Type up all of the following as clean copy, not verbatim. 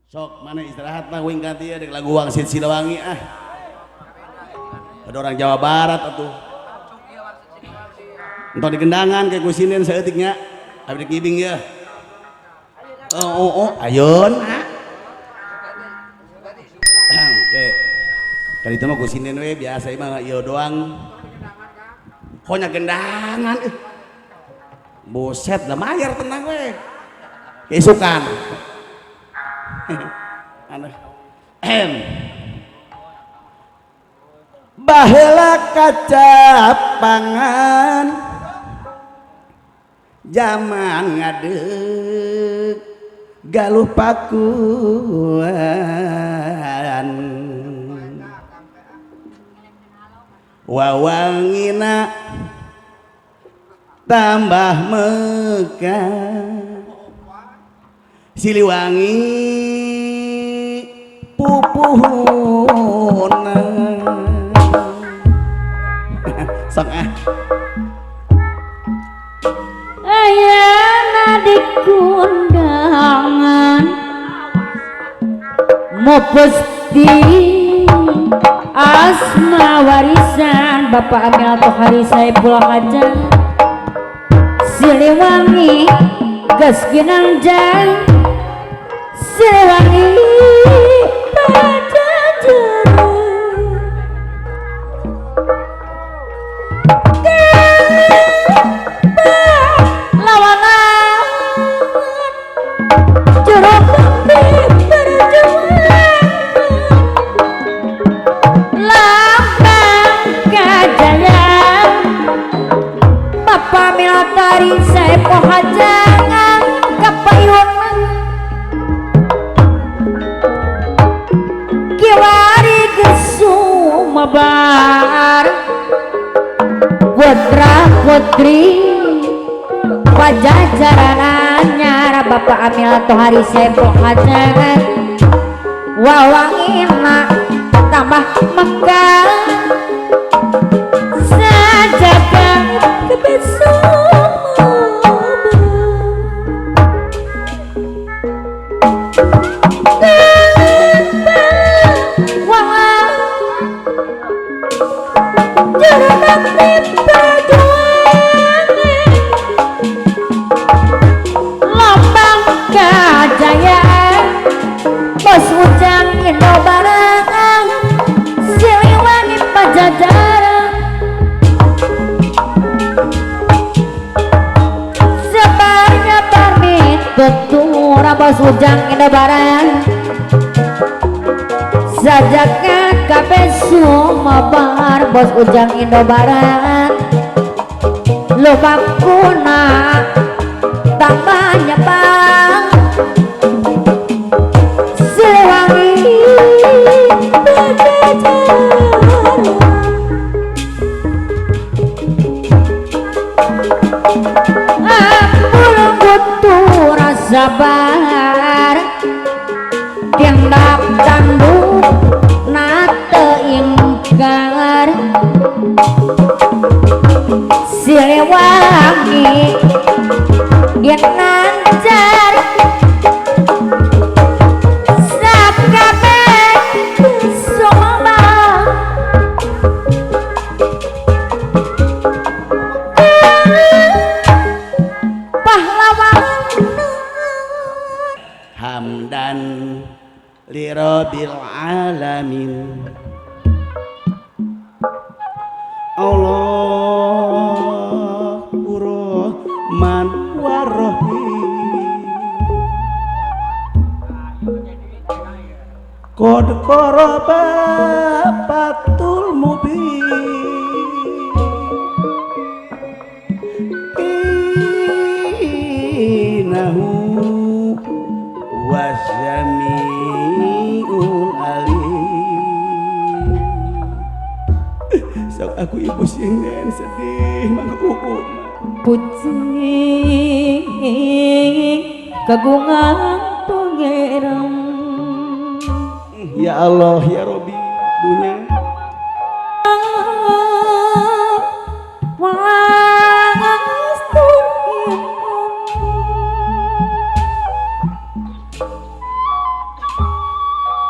Sok mana istirahat lah wing ganti ya dek lagu Wangsit Siliwangi ah. Ada orang Jawa Barat atuh. Entah di gendangan kayak kusinin saeutiknya. Abdi ngibing ya. Oh oh oh ayeun. Oke. Kali itu mah kusinin we biasa mah ieu doang. Honya gendangan. Buset lah mayar tenang we. Keisukan. Aneh. Baheula kacapangan zaman ngadeg galuh pakuan wawangina tambah mekar Siliwangi pupuhuna. Sok ah. Ayana di kundangan mupesti asma warisan Bapak Amil Tohari Saiful Hajat Siliwangi geus ginanjang Siliwangi Pajajaran lawanan juruk perjuangan lambang kejayaan Bapak Militari Saiful Hajangan kapayun kiwari gesumabar putra putri Pajajaran anyar Bapak Amil Tohari Saiful Hajangan wawangina tambah mekar sajaga kebesumabar lambang kejayaan bos Ujang Indo barang Siliwangi Pajajaran sebarnya pamit tutura bos Ujang Indo barang sajaknya kabeh sumabar bos Ujang Indo barang lobakuna tambahnya bang Siliwangi Pajajaran aku butuh rasa sabar tindak tanduk nate ingkar Siliwangi ginanjar sakabeh sumabang pahlawan Hamdan lirabbil alamin. Allah Rahman warahim qad qaraba fatul mubin innahu wasamiul alim. Sok aku ibu singen sedih mangga uut puji kagungan pangeran. Ya Allah ya Robi dunya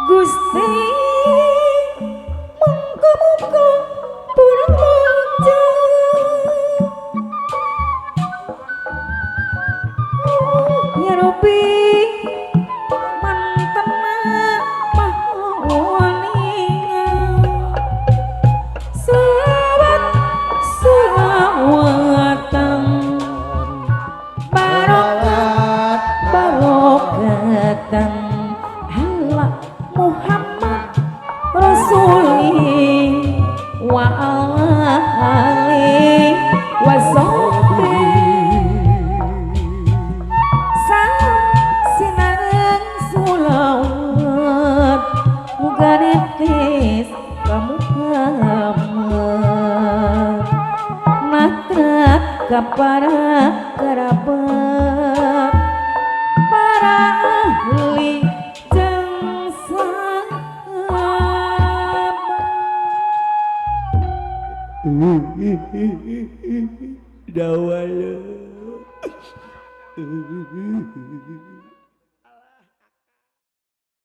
Gusti mungko-mungko purang bagja. Ya Rabbi mantena mahuninga selawat selawatan barokat barokatan ala Muhammad Rasuli wa ala alihi wa sahbihi. Salam sinareng sulawat muga nitis ka Muhammad natrat ka para kerabat para ahli jeung sahabat. Dawala.